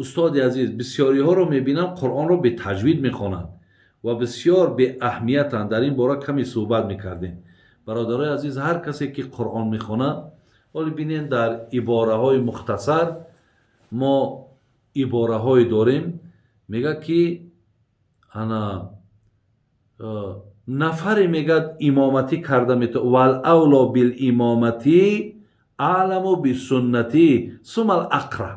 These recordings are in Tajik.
Устоди азиз, бисёриҳоро мебинам, Қуръонро бетаҷвид мехонанд ва бисёр беаҳамиятанд. Дар ин бора каме суҳбат мекардем. Бародарои азиз, ҳар касе ки Қуръон мехонад, ҳоле бинен, дар ибораҳои мухтасар мо ибораҳое дорем, мегӯяд ки ана нафаре мегӯяд имоматӣ карда метавонад, вал-авло бил-имоматӣ аъламу бисуннатӣ сумал ақра.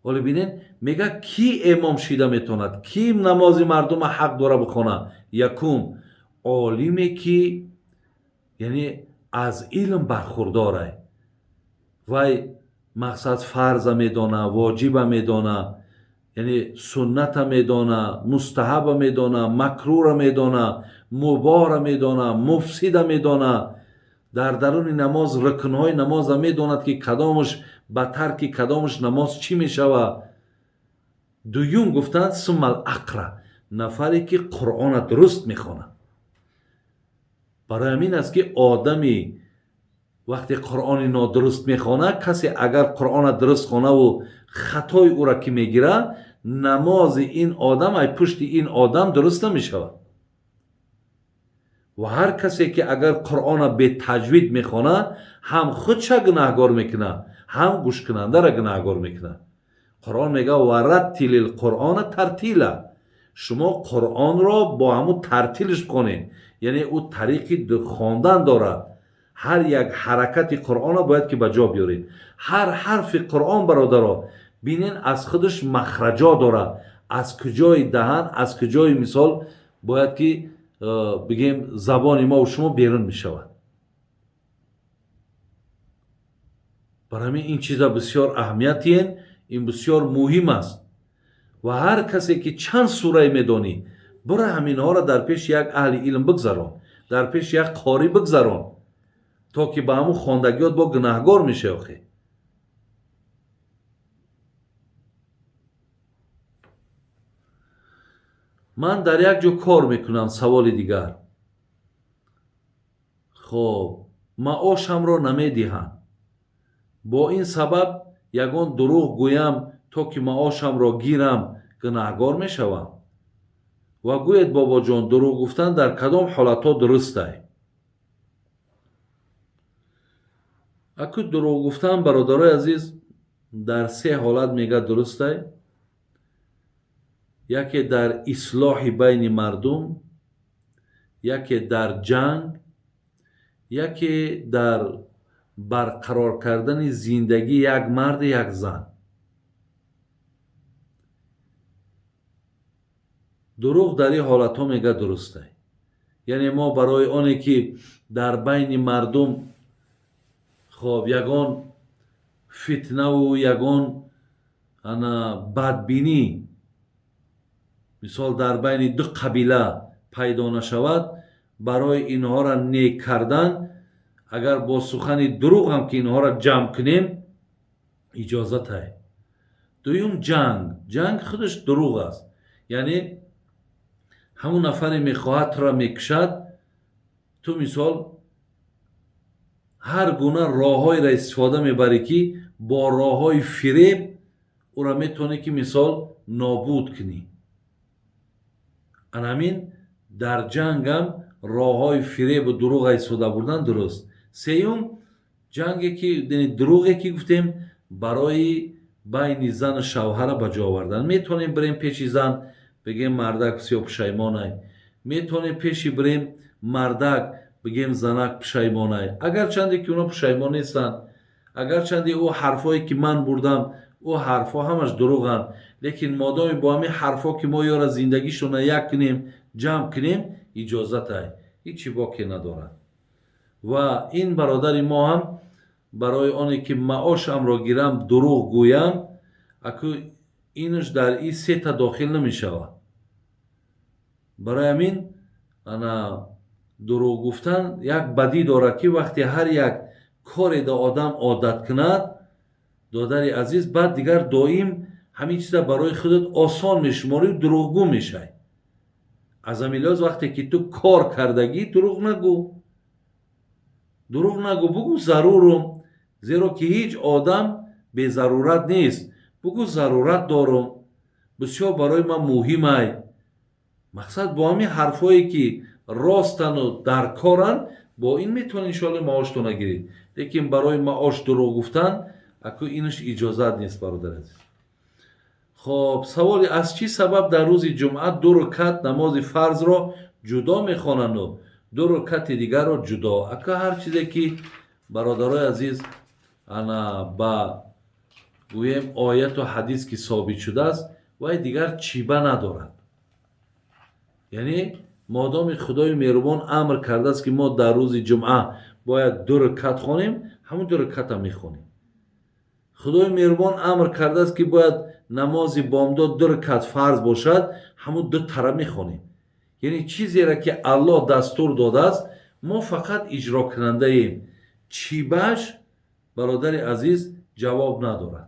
Ҳоле бинен, мегӯяд ки имом шида метавонад, ки намози мардума ҳақ дора бихонад? Якум, олиме ки яъне аз илм бархурдорай, вай мақсад фарза медона, воҷиба медона, яъне сунната медона, мустаҳаба медона, макрура медона, мубора медона, муфсида медона, дар даруни намоз рукнҳои намоза медонад ки кадомаш ба тарки кадомаш намоз чӣ мешавад. Дуюм гуфтанд суммал ақра, нафаре ки Қуръона дуруст мехонад. Барои ҳамин аст ки одами вақте Қуръони нодуруст мехонад, касе агар Қуръона дуруст хонаву хатои ӯра ки мегирад, намози ин одам ай пушти ин одам дуруст намешавад. Ва ҳар касе ки агар Қуръона бетаҷвид мехонад, ҳам худша гунаҳгор мекунад, ҳам гӯшкунандара гунаҳгор мекунад. Қуръон мегӯяд ва раттилил Қуръона тартила, шумо Қуръонро бо ҳамун тартилиш бихонед, яъне ӯ тариқи хондан дорад. Ҳар як ҳаракати Қуръонро бояд ки ба ҷо биёред. Ҳар ҳарфи Қуръон, бародаро, бинен, аз худаш махраҷо дорад, аз куҷои даҳан, аз куҷои мисол бояд ки бигем забони мо шумо берун мешавад. Барои ҳамин ин чиза бисёр аҳамиятиен, ин бисёр муҳим аст. Ва ҳар касе ки чанд сурае медонӣ, бура ҳаминҳоро дар пеши як аҳли илм бигзарон, дар пеши як қорӣ бигзарон, то ки ба ҳамун хондагиёт бо гунаҳгор мешавӣ. Охе ман дар як ҷо кор мекунам. Саволи дигар. Хоб, маошамро намедиҳанд. Бо ин сабаб ягон дурӯғ гӯям, то ки маошамро гирам, гунаҳгор мешавам? Ва гӯед, бобоҷон, дурӯғ гуфтан дар кадом ҳолатҳо дурустай? Аку дурӯғ гуфтан, бародарои азиз, дар се ҳолат мегӯяд дурустай. Яке дар ислоҳи байни мардум, яке дар ҷанг, яке дар барқарор кардани зиндагии як марду як зан. Дурӯғ дар ин ҳолатҳо мегӯяд дурустай. Яъне мо барои оне ки дар байни мардум хоб ягон фитнаву ягон ана бадбинӣ мисол дар байни ду қабила пайдо нашавад, барои инҳоро нек кардан агар бо сухани дурӯғ ҳам ки инҳоро ҷамъ кунем, иҷозатай. Дуюм, ҷанг. Ҷанг худаш дурӯғ аст, яъне ҳамун нафаре мехоҳад туро мекушад, ту мисол ҳар гуна роҳҳоеро истифода мебарӣ ки бо роҳҳои фиреб ӯро метавонӣ ки мисол нобуд кунӣ. Ана ҳамин дар ҷангам роҳҳои фиребу дурӯға истифода бурдан дуруст. Сеюм, ҷанге ки дурӯғе ки гуфтем барои байни зану шавҳара ба ҷо овардан. Метавонем бирем пеши зан, бигем мардак бисёр пушаймонай, метавонем пеши бирем мардак, бигем занак пушаймонай, агарчанде ки оно пушаймон нестанд, агарчанде ӯ ҳарфҳое ки ман бурдам, ӯ ҳарфҳо ҳамаш дурӯғанд, лекин модоме бо ҳамин ҳарфҳо ки мо ёра зиндагишона як кунем, ҷамъ кунем, иҷозатай, ҳичи боке надорад. Ва ин бародари мо ҳам барои оне ки маошамро гирам дурӯғ гӯям, аку инаш дар ин сета дохил намешавад. Барои ҳамин ана дурӯғ гуфтан як бадӣ дорад ки вақте ҳар як коре да одам одат кунад, додари азиз, баъд дигар доим ҳамин чиза барои худат осон мешуморӣ, дурӯғгӯ мешавӣ. Аз ҳамин лиҳоз вақте ки ту кор кардагӣ, дурӯғ нагӯ, дурӯғ нагӯ, бугӯ зарурум, зеро ки ҳеҷ одам безарурат нест. Бугӯ, зарурат дорум, бисёр барои ман муҳимай. Мақсад, бо ҳамин ҳарфҳое, ки ростану даркоранд, бо ин метавонед, иншоалло, маоштона гиред. Лекин барои маош дурӯғ гуфтан, аку, инаш иҷозат нест, бародари азиз. Хоб, саволи: аз чӣ сабаб дар рӯзи ҷумъа ду рукат намози фарзро ҷудо мехонанду ду рукати дигарро ҷудо? Ака, ҳар чизе ки, бародарои азиз, ана ба гӯем, ояту ҳадис ки собит шудааст, вай дигар чиба надорад. Яъне модоми Худои меҳрубон амр кардааст, ки мо дар рӯзи ҷумъа бояд ду рукат хонем, ҳамун ду руката мехонем. Худои меҳрубон амр кардааст, ки бояд намози бомдод ду рукат фарз бошад, ҳамун ду тара мехонем. Яъне чизеро, ки Аллоҳ дастур додааст, мо фақат иҷрокунандаем. Чибаш, бародари азиз, ҷавоб надорад.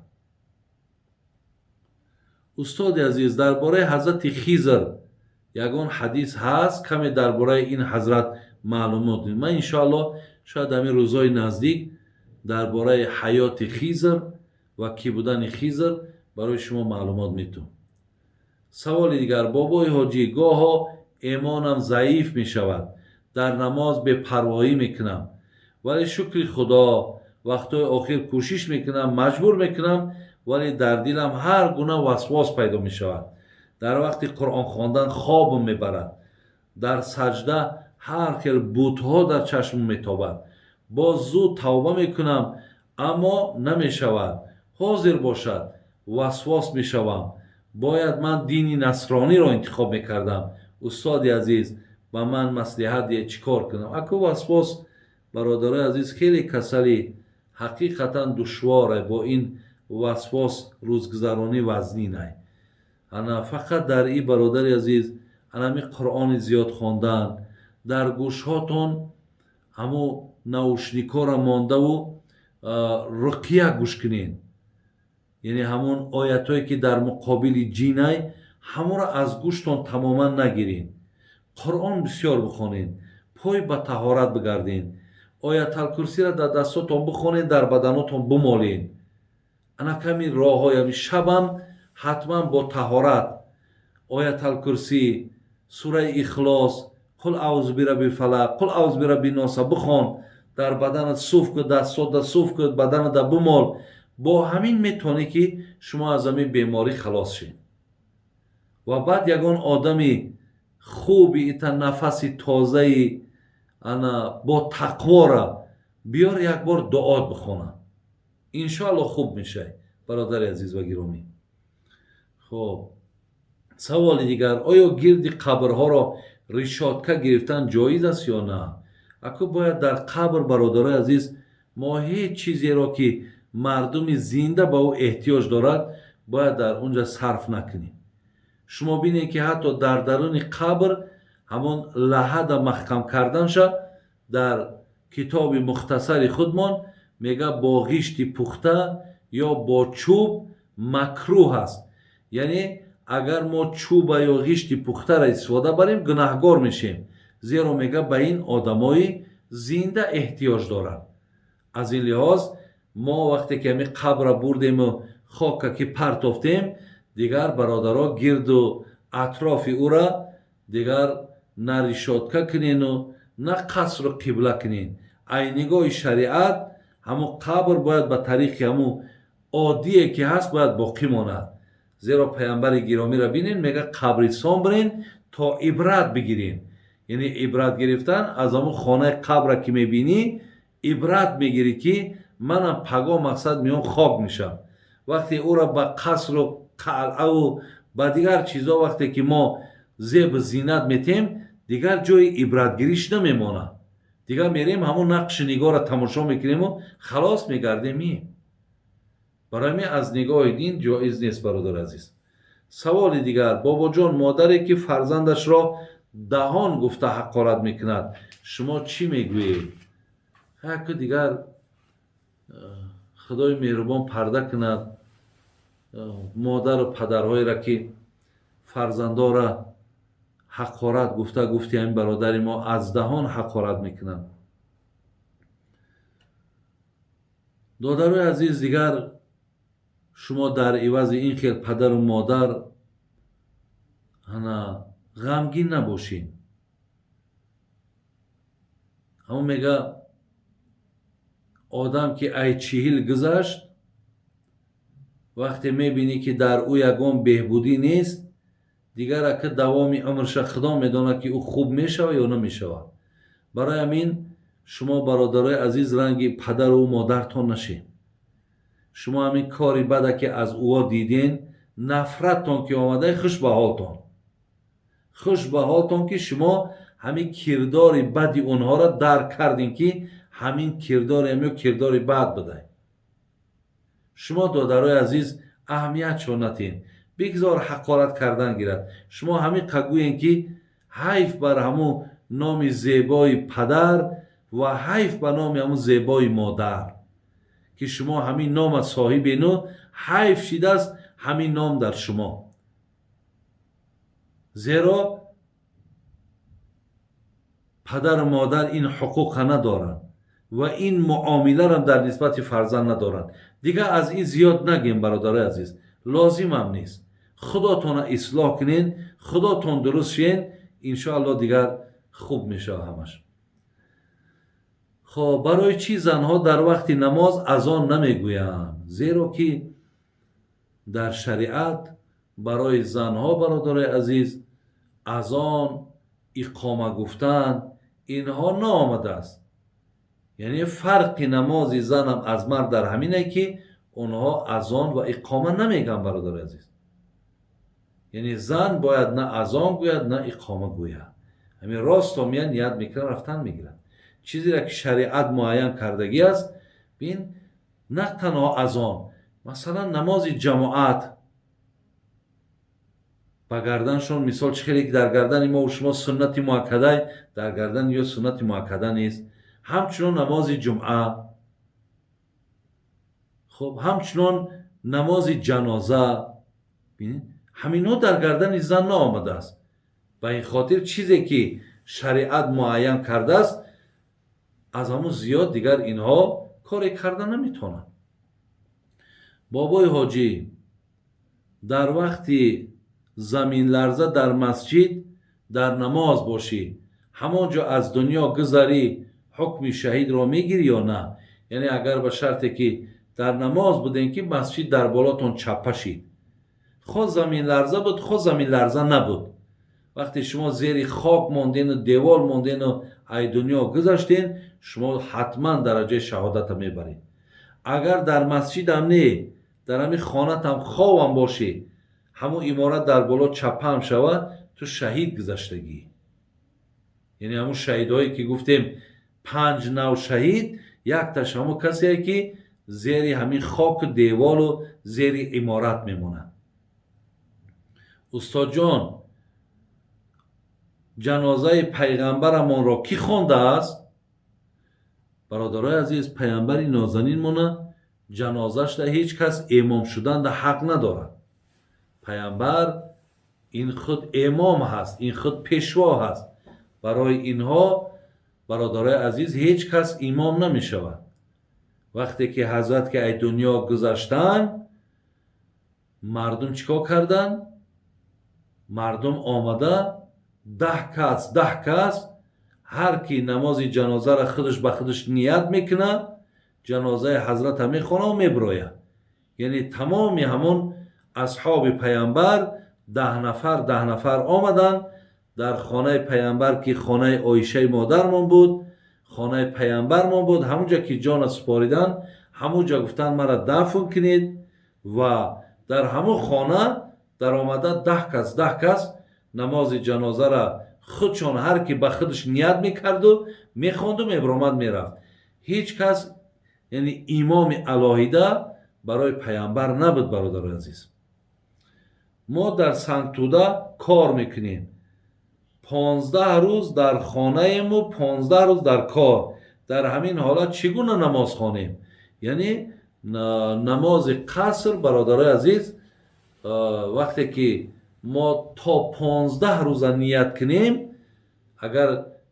Устоди азиз, дар бораи ҳазрати Хизр ягон ҳадис ҳаст? Каме дар бораи ин ҳазрат маълумот. Ман, иншоаллоҳ, шояд ҳамин рӯзҳои наздик дар бораи ҳаёти Хизр ва кӣ будани Хизр барои шумо маълумот метавам. Саволи дигар: бобои ҳоҷӣ, гоҳо эмонам заиф мешавад, дар намоз бепарвоӣ мекунам, вале, шукри Худо, вақтҳои охир кӯшиш мекунам, маҷбур мекунам, вале дар дилам ҳар гуна васвос пайдо мешавад. Дар вақти Қуръон хондан хобам мебарад, дар саҷда ҳар хел бутҳо дар чашмам метобад. Боз зуд тавба мекунам, аммо намешавад. Ҳозир бошад, васвос мешавам, бояд ман дини насрониро интихоб мекардам. Устоди азиз, ба ман маслиҳат диҳед, чӣ кор кунам? Аку, васвос, бародарои азиз, хеле касали ҳақиқатан душворе. Бо ин васвос рӯзгузаронӣ вазнинай. Ана фақат дар и, бародари азиз, анами Қуръони зиёд хондан, дар гӯшҳотон ҳамун наушникҳоро мондаву руқия гӯш кунед. Яъне ҳамун оятҳое, ки дар муқобили ҷинай, ҳамонро аз гӯштон тамоман нагиред. Қуръон бисёр бихонед, пой ба таҳорат бигардед, Ояталкурсиро дар дастотон бихонед, дар баданотон бимолед. Ана ками роҳҳои шабам ҳатман бо таҳорат Ояталкурсӣ, сураи Ихлос, قل أعوذ برب الفلق، قل أعوذ برب الناس бихон, дар баданат суф кун, дастотда суф кун, баданата бимол. Бо ҳамин метавонӣ, ки шумо аз ҳамин беморӣ халос шед. Ва баъд ягон одами хуби ита нафаси тозаи ана бо тақвора биёр, як бор дуот бихона, иншоалло, хуб мешавӣ, бародари азиз ва гиромӣ. Хоб, саволи дигар: оё гирди қабрҳоро решётка гирифтан ҷоиз аст ё на? Аку, бояд дар қабр, бародарои азиз, мо ҳеҷ чизеро, ки мардуми зинда ба ӯ эҳтиёҷ дорад, бояд дар он ҷа сарф накунем. Шумо бинед, ки ҳатто дар даруни қабр ҳамон лаҳада маҳкам карданша дар китоби мухтасари худмон мега, бо ғишти пухта ё бо чӯб макрӯҳ аст. Яъне агар мо чӯба ё ғишти пухтаро истифода барем, гунаҳгор мешем, зеро, мега, ба ин одамои зинда эҳтиёҷ доранд. Аз ин лиҳоз мо вақте ки ҳамин қабра бурдему хока ки партофтем, дигар, бародаро, гирду атрофи ӯра дигар на решётка кунену на қасру қибла кунен. Ай нигоҳи шариат ҳамун қабр бояд ба тариқи ҳамун оддие, ки ҳаст, бояд боқӣ монад. Зеро паямбари гиромиро бинен, мега, қабрисон бирен, то ибрат бигирен. Яъне ибрат гирифтан аз ҳамун хонаи қабра, ки мебинӣ, ибрат мегирӣ, ки манам пагоҳ, мақсад, миён хок мешавам. Вақте ӯро ба қасру қалъаву ба дигар чизҳо, вақте ки мо зебу зинат метем, дигар ҷои ибратгириш намемонад. Дигар мерем, ҳамун нақши нигорро тамошо мекунему халос, мегардем. Барои ҳамин аз нигоҳи дин ҷоиз нест, бародари азиз. Саволи дигар: бобоҷон, модаре, ки фарзандашро даҳон гуфта ҳақорат мекунад, шумо чӣ мегӯед? Яку дигар, Худои меҳрубон парда кунад модару падарҳоеро, ки фарзандора ҳақорат гуфта, гуфти ҳамин бародари мо, аз даҳон ҳақорат мекунанд. Додарои азиз, дигар Шумо дар ивази ин хел падару модар ана ғамгин набошед. Ҳамон мега, одам ки ай 40 гузашт, вақте мебинӣ, ки дар ӯ ягон беҳбудӣ нест, дигар ака давоми умрша Худо медонад, ки ӯ хуб мешавад ё намешавад. Барои ҳамин шумо, бародарои азиз, ранги падару модартон нашед. Шумо ҳамин кори бада, ки аз ӯо диден, нафраттон ки омадай, хуш ба ҳолтон, хуш ба ҳолтон, ки шумо ҳамин кирдори бади онҳоро дарк кардем, ки ҳамин кирдори ҳамё кирдори бад будай. Шумо, додарои азиз, аҳамиятшо натиҳед, бигзор ҳақорат кардан гирад. Шумо ҳамин қа гӯем, ки ҳайф бар ҳамун номи зебои падар ва ҳайф ба номи ҳамун зебои модар, ки шумо ҳамин нома соҳибену ҳайф шидааст ҳамин ном дар шумо, зеро падару модар ин ҳуқуқа надоранд ва ин муомиларам дар нисбати фарзанд надоранд. Дигар аз ин зиёд нагем, бародарои азиз, лозимам нест. Худотона ислоҳ кунен, худотон дуруст шен, иншоалло, дигар хуб мешавад ҳамаш. Хоб, барои чӣ занҳо дар вақти намоз азон намегӯянд? Зеро ки дар шариат барои занҳо, бародарои азиз, азон, иқома гуфтан, инҳо наомадааст. Яъне фарқи намози занам аз мард дар ҳамине, ки онҳо азон ва иқома намегӯянд, бародари азиз. Яъне зан бояд на азон гӯяд, на иқома гӯяд. Ҳамин росто меяд, ният мекунад, рафтан мегирад. Чизеро, ки шариат муайян кардагӣ аст, бин, на танҳо азон, масалан, намози ҷамоат ба гарданшон, мисол, чӣ хеле ки дар гардани мо шумо суннати муаккадай, дар гардани ё суннати муаккада нест. Ҳамчунон намози ҷумъа, хуб, ҳамчунон намози ҷаноза, ҳаминҳо дар гардани зан наомадааст. Ба ин хотир чизе, ки шариат муайян кардааст, аз ҳамун зиёд дигар инҳо коре карда наметавонанд. Бобои ҳоҷӣ, дар вақти заминларза дар масҷид дар намоз бошӣ, ҳамон ҷо аз дунё гузарӣ, ҳукми шаҳидро мегирӣ ё на? Яъне агар ба шарте, ки дар намоз будем, ки масҷид дар болотон чаппа шид, хо заминларза буд, хо заминларза набуд, вақте шумо зери хок мондену девол мондену ай дунё гузаштен, шумо ҳатман дараҷаи шаҳодата мебаред. Агар дар масҷидам не, дар ҳамин хонатам ховам бошӣ, ҳамун иморат дар боло чаппаам шавад, ту шаҳид гузаштагӣ. Яъне ҳамун шаҳидҳое, ки гуфтем, панҷ нав шаҳид, якташ ҳамун касе, ки зери ҳамин хоку деволу зери иморат мемонад. Устодҷон, ҷанозаи пайғамбарамонро кӣ хондааст? Бародарои азиз, пайғамбари нозанинмона ҷанозашда ҳеҷ кас имом шуданда ҳақ надорад. Пайғамбар ин худ имом ҳаст, ин худ пешво ҳаст. Барои инҳо, бародарои азиз, ҳеҷ кас имом намешавад. Вақте ки ҳазрат ки ай дунё гузаштанд, мардум чӣ кор карданд? Мардум омада, 10 кас, 10 кас, ҳар ки намози ҷанозаро худаш ба худаш ният мекунад, ҷанозаи ҳазрата мехонаву мебирояд. Яъне тамоми ҳамон асҳоби пайғамбар 10 нафар, 10 нафар омаданд дар хонаи пайғамбар, ки хонаи Оишаи модармон буд, хонаи пайғамбармон буд. Ҳамунҷа ки ҷона супориданд, ҳамунҷа гуфтанд: «Мара дафн кунед». Ва дар ҳамун хона даромада, 10 кас, 10 кас намози ҷанозара худшон ҳар ки ба худаш ният мекарду мехонду, мебиромад, мерафт. Ҳеҷ кас, яъне имоми алоҳида барои пайғамбар набуд, бародарои азиз. Мо дар Сангтуда кор мекунем, 15 рӯз дар хонаему, 15 рӯз дар кор. Дар ҳамин ҳолат чӣ гуна намоз хонем? Яъне намози қаср, бародарои азиз, вақте ки мо то 15 рӯза ният кунем, агар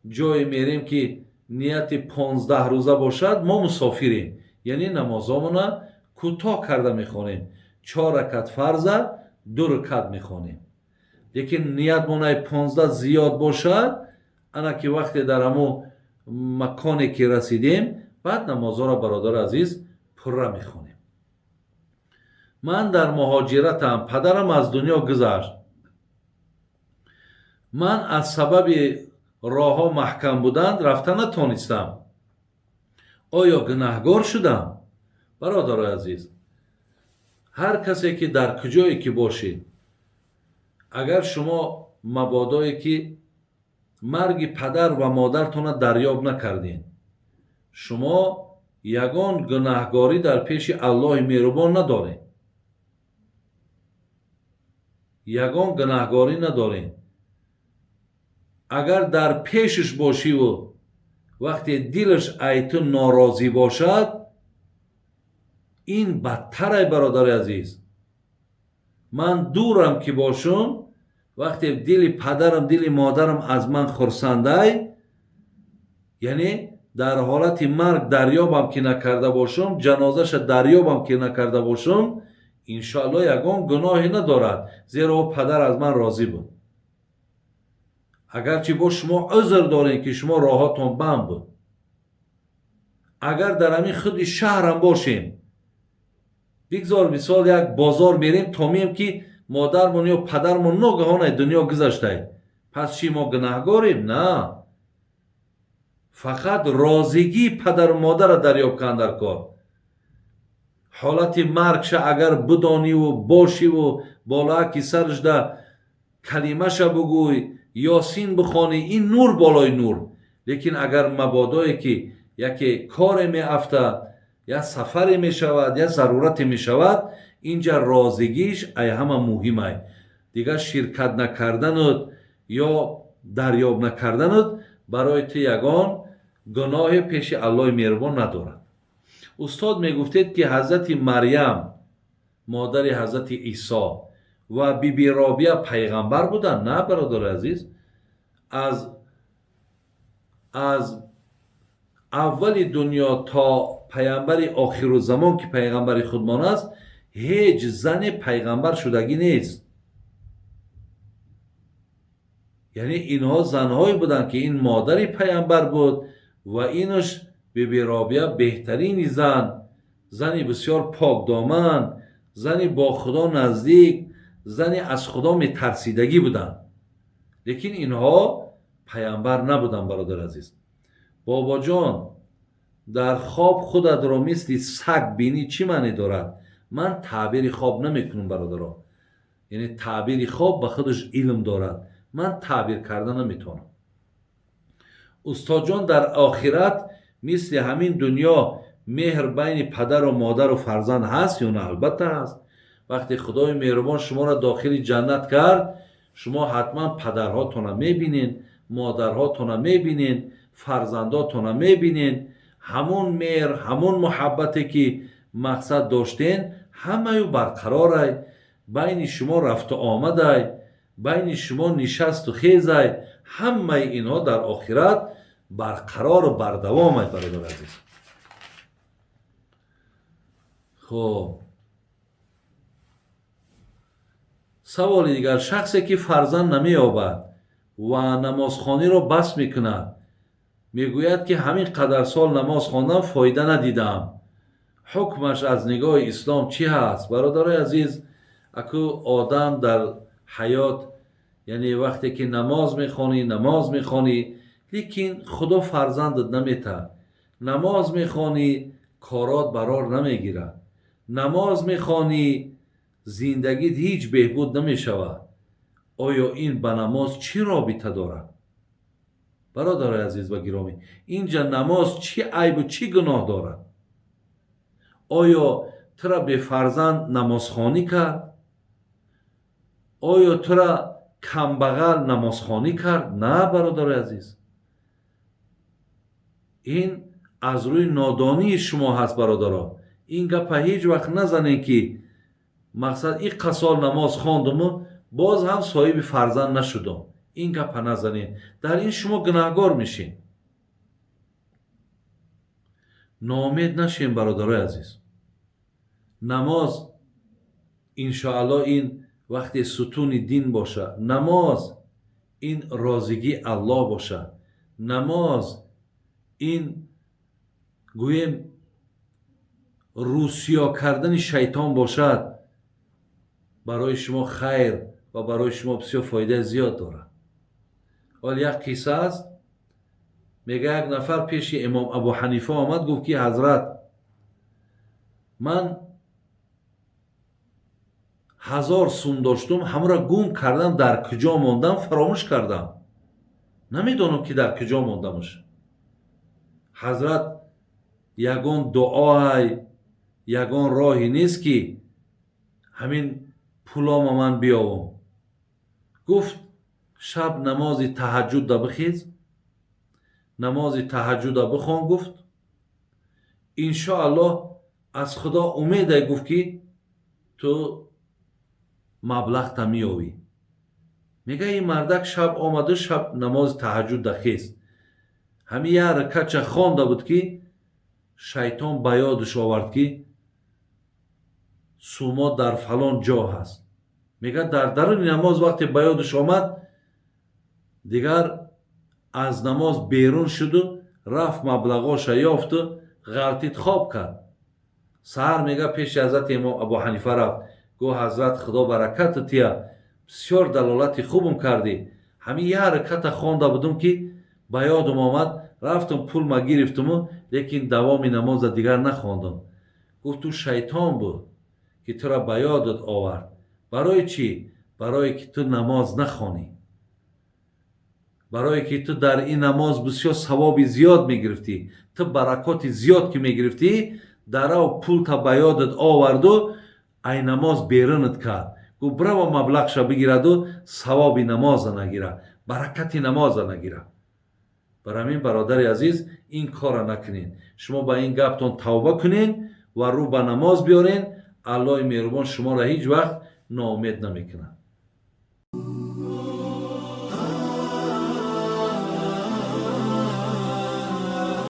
ҷое мерем, ки нияти 15 рӯза бошад, мо мусофирем, яъне намозомона кӯтоҳ карда мехонем. 4 ракат фарза 2 ракат мехонем. Лекин ниятмон ай 15 зиёд бошад, ана ки вақте дар ҳамун маконе ки расидем, баъд намозҳоро, бародари азиз, пурра мехонем. Ман дар муҳоҷиратам, падарам аз дунё гузашт. Ман аз сабаби роҳҳо маҳкам буданд рафта натонистам. Оё гунаҳгор шудам? Бародарои азиз, ҳар касе ки дар куҷое ки бошед, агар шумо мабодое ки марги падар ва модартона дарёб накардед, шумо ягон гунаҳгорӣ дар пеши Аллоҳи меҳрубон надоред. Ягон гунаҳгорӣ надоред. Агар дар пешаш бошиву вақте дилаш ай ту норозӣ бошад, ин бадтарай, бародари азиз. Ман дурам ки бошум, вақте дили падарам, дили модарам аз ман хурсандай, яъне дар ҳолати марг дарёбам ки накарда бошум, ҷанозаша дарёбам ки накарда бошум, иншоалло ягон гуноҳе надорад, зеро ӯ падар аз ман розӣ буд. Агарчи бо шумо узр дорем ки шумо роҳатон банд буд. Агар дар ҳамин худи шаҳрам бошем, бигзор мисол як бозор мерем, то меем ки модармон ё падармон ногаҳон аз дунё гузаштай, пас чӣ, мо гунаҳгорем? На, фақат розигии падару модарро дарёб кан дар кор. Ҳолати маргша агар бидониву бошиву болааки сарашда калимаша бугӯй, Ёсин бихонӣ, ин нур болои нур. Лекин агар мабодое ки яке коре меафтад, я сафаре мешавад, я зарурате мешавад, инҷа розигиш ай ҳама муҳимай. Дигар ширкат накарданут ё дарёб накарданут барои ту ягон гуноҳе пеши Аллоҳи меҳрубон надорад. Устод, мегуфтед ки ҳазрати Марьям, модари ҳазрати Исо, ва биби Робия пайғамбар буданд? На, бародари азиз, аз аввали дунё то пайғамбари охирузамон, ки пайғамбари худмон аст, ҳеҷ зане пайғамбар шудагӣ нест. Яъне инҳо занҳое буданд, ки ин модари пайғамбар буд ва инаш биби Робия беҳтарини зан, зани бисёр покдоман, зани бо Худо наздик, зани аз Худо метарсидагӣ буданд. Лекин инҳо пайғамбар набуданд, бародари азиз. Бобоҷон, дар хоб худатро мисли саг бинӣ чӣ маъне дорад? Ман таъбири хоб намекунам, бародаро. Яъне таъбири хоб ба худаш илм дорад, ман таъбир карда наметавонам. Устодҷон, дар охират мисли ҳамин дунё меҳр байни падару модару фарзанд ҳаст ё на? Албатта ҳаст. Вақте Худои меҳрубон шуморо дохили ҷаннат кард, шумо ҳатман падарҳотона мебинед, модарҳотона мебинед, фарзандотона мебинед. Ҳамон меҳр, ҳамон муҳаббате ки мақсад доштен, ҳамаю барқарорай. Байни шумо рафту омадай, байни шумо нишасту хезай, ҳамаи инҳо дар охират барқарору бардавомай, бародари азиз. Хоб, саволи дигар. Шахсе ки фарзанд намеёбад ва намозхониро бас мекунад, мегӯяд ки ҳамин қадар сол намоз хондам, фоида надидам, ҳукмаш аз нигоҳи ислом чӣ ҳаст? Бародарои азиз, аку одам дар ҳаёт, яъне вақте ки намоз мехонӣ, намоз мехонӣ, лекин Худо фарзандат наметаҳад. Намоз мехонӣ, корот барор намегирад. Намоз мехонӣ, зиндагит ҳеҷ беҳбуд намешавад. Оё ин ба намоз чӣ робита дорад? Бародарои азиз ва гиромӣ, инҷа намоз чӣ айбу чӣ гуноҳ дорад? Оё тура бефарзанд намозхонӣ кард? Оё тура камбағал намозхонӣ кард? На, бародарои азиз, ин аз рӯи нодонии шумо ҳаст, бародаро. Ин гапа ҳеҷ вақт назанем, ки мақсад иққа сол намоз хондуму боз ҳам соҳиби фарзанд нашудум. Ин гапа назанед, дар ин шумо гунаҳгор мешед. Ноумед нашем, бародарои азиз. Намоз Иншоалло, ин вақте сутуни дин боша, намоз ин розигии Аллоҳ боша, намоз ин, гӯем, рӯсиё кардани шайтон бошад, барои шумо хайр ва барои шумо бисёр фоидаи зиёд дорад. Ҳол як қисса аст. Мега, як нафар пеши имом Абу Ҳанифа омад, гуфт ки: «Ҳазрат, ман 1000 сум доштум, ҳамаро гум кардам, дар куҷо мондам, фаромӯш кардам, намедонам ки дар куҷо мондамаш. Ҳазрат, ягон дуоай, ягон роҳе нест, ки ҳамин пулома ман биёвам?» Гуфт: «Шаб намози таҳаҷҷуда бихез, намози таҳаҷҷуда бихон», гуфт, «иншоаллоҳ, аз Худо умеде», гуфт, «ки ту маблағта меёвӣ». Мега, ин мардак шаб омаду шаб намози таҳаҷҷуда хест, ҳамин як ракатча хонда буд, ки шайтон ба ёдаш овард, ки сумо дар фалон ҷо ҳаст. Мега, дар даруни намоз вақте ба ёдаш омад, дигар аз намоз берун шуду рафт, маблағоша ёфту ғалтид, хоб кард. Саҳар, мега, пеши ҳазрати имом Абу Ҳанифа рафт, гуфт: «Ҳазрат, Худо баракату тия, бисёр далолати хубам кардӣ. Ҳамин як раката хонда будум, ки ба ёдам омад, рафтам, пулма гирифтуму, лекин давоми намоза дигар нахондам». Гуфт: «Ту шайтон буд, ки тура ба ёдат овард. Барои чӣ? Барое ки ту намоз нахонӣ, барое ки ту дар ин намоз бисёр савоби зиёд мегирифтӣ, ту баракоти зиёд ки мегирифтӣ, дарав пулта ба ёдат оварду ай намоз берунат кард». Гуфт: «Бирава, маблағша бигираду савоби намоза нагира, баракати намоза нагира». Бар ҳамин, бародари азиз, ин корра накунед. Шумо ба ин гаптон тавба кунед ва рӯ ба намоз биёрен. Аллоҳи меҳрубон шуморо ҳеҷ вақт ноумед намекунад.